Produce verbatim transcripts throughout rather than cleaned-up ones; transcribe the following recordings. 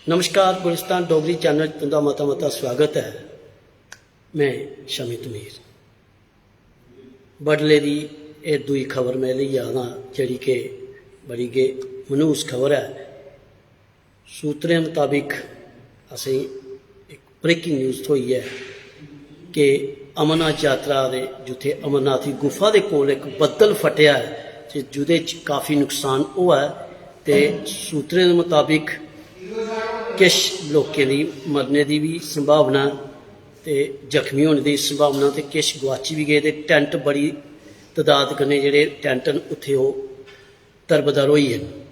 नमस्कार, गुलिस्तान डोगरी चैनल च तुं'दा मता मता स्वागत ऐ। में शमी तमीर। बडले दी एह् दूई खबर में लेइयै आना, जेह्ड़ी कि बड़ी गै मनहूस खबर ऐ। सूत्रें मताबिक असेंगी इक ब्रेकिंग न्यूज़ थ्होई ऐ कि अमरनाथ यात्रा दे, जित्थै अमरनाथ दी गुफा दे कोल इक बद्दल फटेआ ऐ ते जेह्दे च काफी नुकसान होआ ऐ। ते सूत्रें दे मताबिक किश लोकें दी मरने दी बी संभावना ऐ ते जख्मी होने दी संभावना, ते किश गुआची बी गे ते टैंट, बड़ी तदाद कन्नै जेह्ड़े टैंट न उत्थै ओह् दरबदर होई गे न।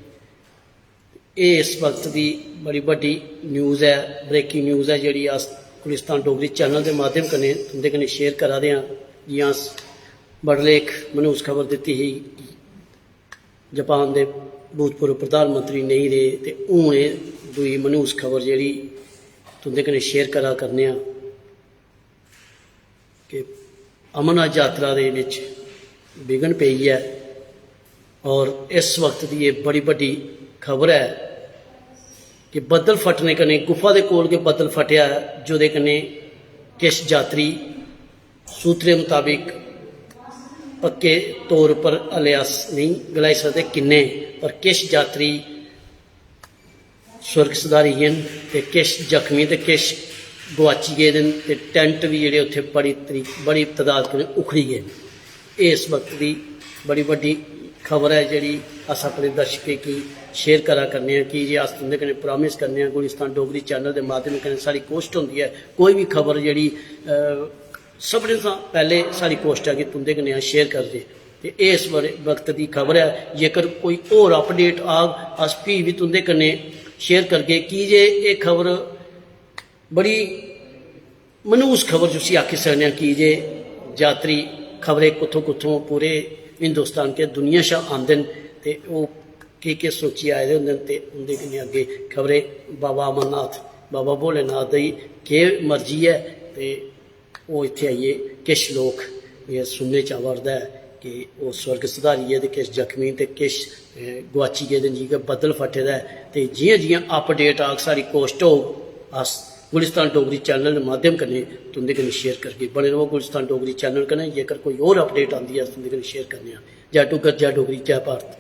एह् इस वक्त दी बड़ी बड्डी न्यूज़ ऐ, ब्रेकिंग न्यूज़ ऐ, जेह्ड़ी अस गुलिस्तान डोगरी चैनल दे माध्यम कन्नै तुं'दे कन्नै शेयर करा दे आं। जि'यां अस बडलै इक मनहूस खबर दित्ती ही, जापान दे भूतपूर्व प्रधानमंत्री नेईं रेह्, ते हून एह् दूई मनहूस खबर जेह्ड़ी तुं'दे कन्नै शेयर करा करने आं कि अमरनाथ यात्रा दे बिच विघ्न पेई ऐ। और इस वक्त दी एह् बड़ी बड्डी खबर ऐ कि बद्दल फटने कन्नै, गुफा दे कोल गै बद्दल फटेआ ऐ, जेह्दे कन्नै किश यात्री सूत्रें मताबिक, पक्के तौर पर हले अस नेईं गलाई सकदे किन्ने, पर किश यात्री स्वर्ग सधारी गे न ते किश जख्मी ते किश गुआची गेदे न ते टैंट बी जेह्ड़े उत्थै बड़ी तरी-, बड़ी तदाद कन्नै उखड़ी गे न। एह् इस वक्त दी बड़ी बड्डी खबर ऐ, जेह्ड़ी अस अपने दर्शकें गी शेयर करा करने आं, की जे अस तुं'दे कन्नै प्रामिस करने आं, गुलिस्तान डोगरी चैनल दे माध्यम कन्नै साढ़ी कोशट होंदी ऐ कोई बी खबर जेह्ड़ी, अ, सभनें शा पैह्ले साढ़ी कोशट ऐ कि तुं'दे कन्नै अस शेयर करदे। ते एह् इस बड़े वक्त दी खबर ऐ। जेकर कोई होर अपडेट आग, अस फ्ही बी तुं'दे कन्नै शेयर करगे, की जे एह् खबर बड़ी मनहूस खबर जिसी आखी सकने आं, की जे यात्री खबरै कुत्थों कुत्थों पूरे हिंदुस्तान के दुनिया शा आंदे न ते ओह् केह् केह् सोचियै आए दे होंदे न ते उं'दे कन्नै अग्गें खबरै बाबा अमरनाथ, बाबा भोलेनाथ दी केह् मर्जी ऐ ते ओह् इत्थै आइयै किश लोक एह् सुनने च आवा 'रदा ऐ कि ओह् स्वर्ग सधारी गे ते किश जख्मी ते किश, अ, गुआची गेदे न, जि'यां बद्दल फट्टे दा ऐ। ते जि'यां जि'यां अपडेट आग, साढ़ी कोशट होग, अस गुलिस्तान डोगरी चैनल दे माध्यम कन्नै तुं'दे कन्नै शेयर करगे। बने र'वो गुलिस्तान डोगरी चैनल कन्नै। जेकर कोई होर अपडेट आंदी ऐ, अस तुं'दे कन्नै शेयर करने आं। जै डुग्गर, जै डोगरी, जै भारत।